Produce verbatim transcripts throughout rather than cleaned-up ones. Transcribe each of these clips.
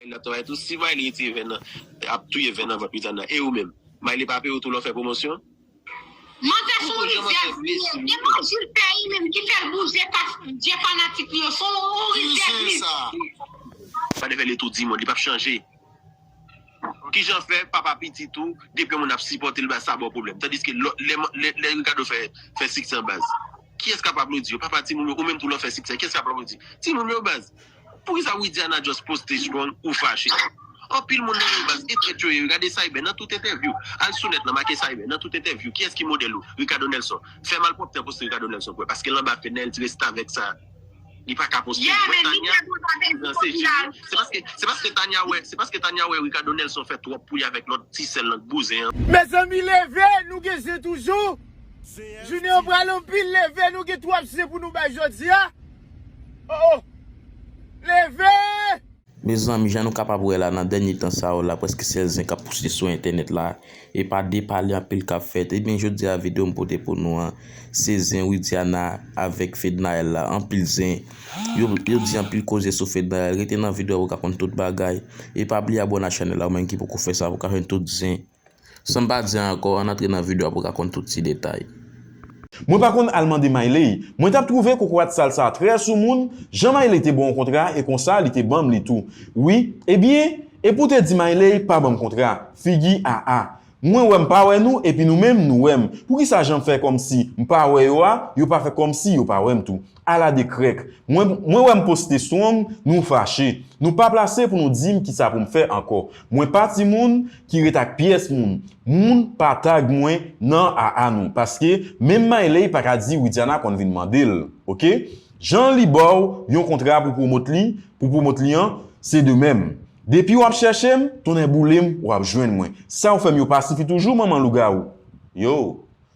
L ap travay tou. Si Mayle retire vè nan, ap touye vè nan vant Widiana. E ou menm? Mayle pa peye w tou lè w fè pwomosyon? Mantè sou yon rivyè vye. Gen pa Jil Pè li menm ki fè l bouje je fanatik li yo. Se yon rivyè vye. Pa de fè l etoudi moun, li p ap chanje. Kijan fè papa pitit ou, depi yon moun ap sipòte l baz, sa ba w pwoblèm? Tandiske lè, lè, lè Ricardo fè, fè siksè an baz, kiyès k ap aplodi yo? Papa timoun yo, ou menm tou lè w fè siksè, kiyès k ap aplodi? Timoun yo baz. Poukisa Widiana just poste strong ou fache? Anpil moun nan yo baz, e trèt yo ye. Gade Cyber nan tout entèvyou. Al sou nèt lan, make Cyber nan tout entèvyou. Kiyès ki modèl ou? Ricardo Nelson. Fè malpwòpte an poste Ricardo Nelson pou wè. Paske l anba Fednaelle ti restavèk sa. Li pa ka poste. Wè Tania nan se jeni. Se paske, se paske Tania wè, se paske Tania wè Ricardo Nelson fè twòp pou li avèk lòt ti sè l nan k bouzen an. Mezanmi, leve, nou gen zen toujou. Jounen an pral anpil, leve, nou gen twòp zen pou nou bay jodi a. Oh, oh. Leve! Mezanmi, jan nou kapab wè la, nan dènye tan sa yo la, prèske sèl zen k ap poste sou entènèt la, e pa de pale anpil k ap fèt. Ebyen, jodi a, videyo m pote pou nou an, se zen Widiana avèk Fednaelle la, anpil zen. Yo, yo di anpil koze sou Fednaelle. Rete nan videyo a pou w ka konn tout bagay. E pa bliye abòne ak chanèl la, ou menm ki poko fè sa, pou w ka jwenn tout zen. San m pa di ankò, ann antre nan videyo a pou w ka konn tout ti detay. Mwen pa konn al mande Mayle. Mwen t ap twouve kokorat sal sa trè soumoun, jan Mayle te ba w yon kontra e konsa li te ban m li tou. Wi, ebyen, epi w te di Mayle pa ban m kontra. Figi aa. Mwen wè m pa wè nou epi nou menm nou wè m. Poukisa jan m fè kòmsi m pa wè yo a, yo pa fè kòmsi yo pa wè m tou? Ala de krèk. Mwen, mwen wè m poste strong, nou fache. Nou pa plase pou nou di m kisa pou m fè ankò. Mwen pa timoun ki ret ak pyès moun. Moun pa tag mwen nan aa nou. Paske menm Mayle pa ka di Widiana konn vin mande l. Oke? Jan li ba w yon kontra pou pwomot li, pou pwomot li an, se de menm. Depi w ap chèche m, tonnè boule m, w ap jwenn mwen. Sa w fè m yo pa sifi toujou, manman lougawou. Yo.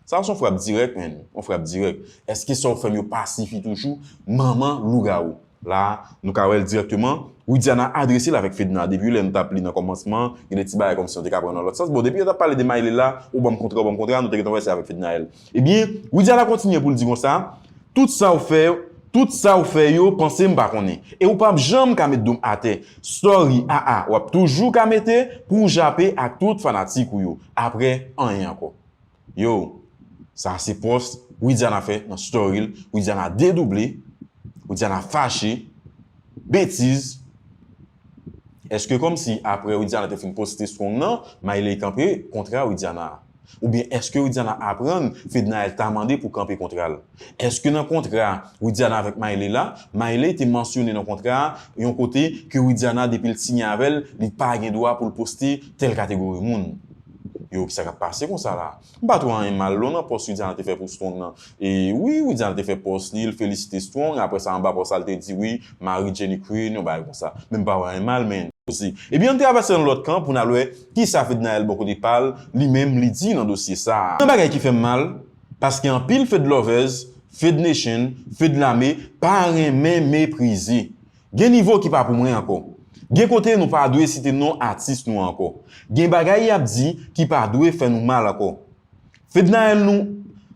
Sa se yon frap dirèk, menn. Yon frap dirèk. Èske sa w fè m yo pa sifi toujou? Manman lougawou. La, nou ka wè l dirèkteman. Widiana adrese l avèk Fedna. Depi lè nou t ap li nan kòmansman, gen de ti bagay kòmsi nou te ka pran nan lòt sans. Bon, depi yo t ap pale de Mayle la, ou ban m kontra, ou ban m kontra, nou te gentan wè se avèk Fednaelle. Ebyen, Widiana kontinye pou l di konsa, tout sa w fè, tout sa w fè yo, panse m pa konnen. E ou p ap janm ka met do m atè. Story, aa, w ap toujou ka mete pou w jape ak tout fanatik ou yo. Apre, anyen ankò. Yo, sa se pòs Widiana fè nan story l. Widiana dedouble, Widiana fache, betiz. Èske kòmsi apre Widiana te fin poste strong nan, Mayle kanpe kontra Widiana a? Oubyen èske Widiana aprann Fednaelle ta mande pou kanpe kontra l? Èske nan kontra Widiana avèk Mayle la, Mayle te mansyone nan kontra a yon kote ke Widiana depi l siyen avè l, li pa gen dwa pou l poste tèl kategori moun? Yo, kisa k ap pase konsa la? M pa twò anyen mal non nan pòs Widiana te fè pou strong nan. E wi, Widiana te fè pòs li, l felisite strong, apre sa anba pòs la l te di wi, Marie Jenny Queen, yon bagay konsa. Men m pa wè anyen mal, men. Ebyen, ann travèse nan lòt kan pou n al wè kisa Fednaelle bò kote pa l, li menm, li di nan dosye sa a. Yon bagay ki fè m mal, paske anpil Fed lovers, Fed Nation, Fed Lame pa renmen meprize. Gen nivo ki pa pou mwen ankò. Gen kote nou pa dwe site non atis nou ankò. Gen bagay y ap di ki pa dwe fè nou mal ankò. Fednaelle nou,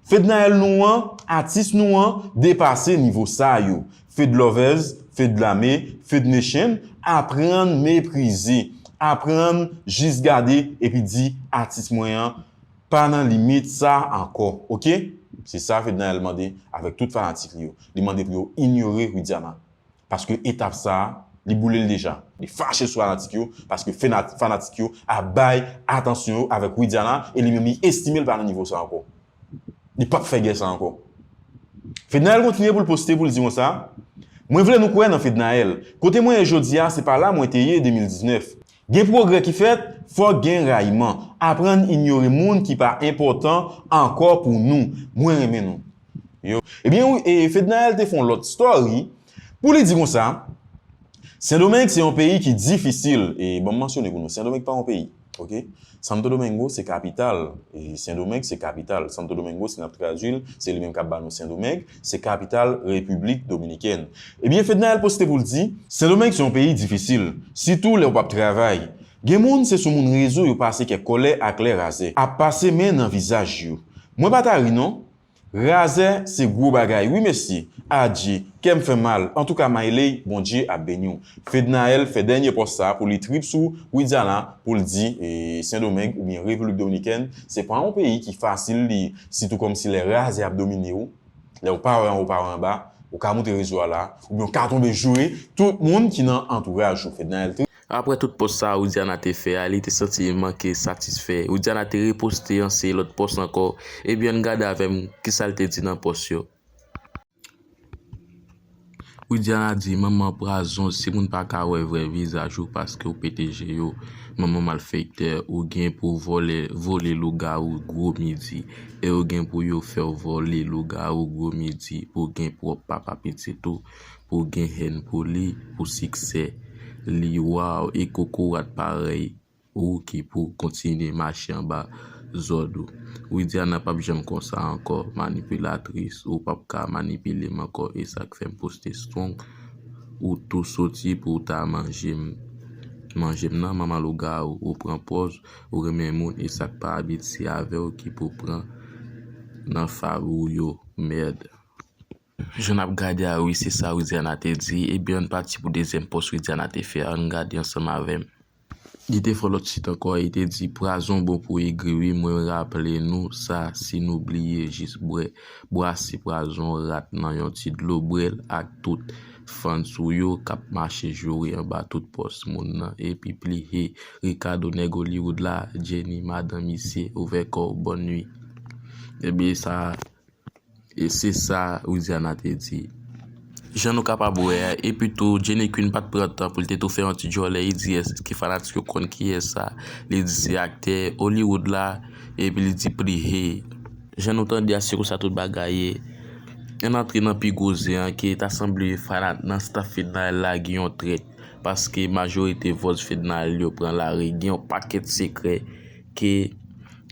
Fednaelle nou an, atis nou an, depase nivo sa yo. Fed lovers, Fed Lame, Fed Nation, aprann meprize. Aprann jis gade epi di atis mwen an pa nan limit sa ankò, oke? Se sa Fednaelle mande avèk tout fanatik li yo. Li mande pou yo inyore Widiana. Paske etap sa a, li boule l deja. Li fache sou fanatik yo, paske fenat- fanatik yo ap bay atansyon yo avèk Widiana, e li menm li estime l pa nan nivo sa ankò. Li p ap fè gè sa ankò. Fednaelle kontinye pou l poste pou l di konsa, mwen vle nou kwè nan Fednaelle. Kote mwen ye jodi a, se pa la mwen te ye de mil diznèf. Gen pwogrè ki fèt, fòk gen rayiman. Aprann inyore moun ki pa enpòtan ankò pou nou. Mwen renmen nou. Yo. Ebyen, wi, e Fednaelle te fè yon lòt story pou li di konsa, Sendomeng se yon peyi ki difisil. E ban m mansyone pou nou, Sendomeng pa yon peyi. Oke? Santo Domingo se kapital. E Sendomeng se kapital. Santo Domingo, si n ap tradui l, se li menm k ap ba nou Sendomeng, se kapital Repiblik Dominikèn. Ebyen, Fednaelle poste pou l di, Sendomeng se yon peyi difisil, sitou lè w p ap travay. Gen moun, se sou moun rezo yo pase kèk kòlè ak lè razè, ap pase men nan vizaj yo. Mwen pa ta ri non. Razè se gwo bagay wi mesye. Adje, kè m fè m mal. Antouka Mayley, Bondye ap beni w. Fednaelle fè dènye pòs sa pou li trip sou Widiana pou l di e, Sendomeng oubyen Repiblik Dominikèn se pa yon peyi ki fasil li ye, sitou kòmsi lè razè ap domine w, lè w pa wè anwo w pa wè anba, ou ka moute rezo a la, oubyen w ka tonbe joure tout moun ki nan antouraj ou. Fednaelle trip. Apre tout pòs sa a Widiana te fè a, li te santi li manke satisfè. Widiana te reposte yon seri lòt pòs ankò. Ebyen ann gade avè m kisa l te di nan pòs yo. Widiana di, manman prazon, si moun pa ka wè vrè vizaj ou paske w pete je yo, manman malfektè, ou gen pou vòlè, vole lougawou gwo midi, e ou gen pou yo fè w vole lougawou gwo midi, pou w gen pwòp papa pitit ou, pou w gen hèn pou li, pou siksè li, waw, e kokorat parèy ou ki pou kontinye mache anba zòd ou. Widiana p ap janm konsa ankò, manipilatris, ou p ap ka manipile m ankò, e sa k fè m poste strong, ou tou soti pou w ta manje m, manje m nan, manman lougawou, ou pran pòz, ou renmen moun, e sa k pa abitye avè w ki pou pran nan fab ou yo, mèd. Jan n ap gade a wi, se sa Widiana te di, ebyen ann pati pou dezyèm pòs Widiana te fè a, ann gade ansanm avè m. Li te fè lòt tit ankò, li te di, prazon bon pou egri wi, mwen raple nou sa, si nou bliye jis bwè, bwase prazon rat nan yon ti dlo, bwè l ak tout fans ou yo k ap mache joure anba tout pòs moun nan, epi pli he, Ricardo nèg Hollywood la, Jenny madan misye, ouvè kò w, bòn nwi. Ebyen sa, e se sa Widiana te di. Jan nou kapab wè a, epi tou, Jenny Queen pa t pran tan pou l te tou fè yon ti djòlè, li di èske fanatik yo konn kiyès sa, li di se aktè Hollywood la, epi li di pli he. Jan nou tande a, se konsa tout bagay ye. Ann antre nan pi gwo zen an, ke ta sanble fanat nan staff Fednaelle la gen yon trèt, paske majorite vòz Fednaelle yo pran lari, gen yon pakèt sekrè ke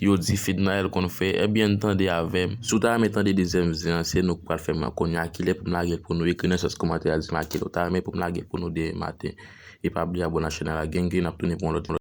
yo di Fednaelle konn fè, ebyen ann tande avè m. Si w ta renmen tande dezyèm zen an, se nou k pral fè m an kounye a. Kilè pou m lage l pou nou? Ekri nan sèks kòmantè a, di m a kilè w ta renmen pou m lage l pou nou demen maten. E pa bliye abòne ak chanèl la, Gang Gang, n ap tounen pou yon lòt.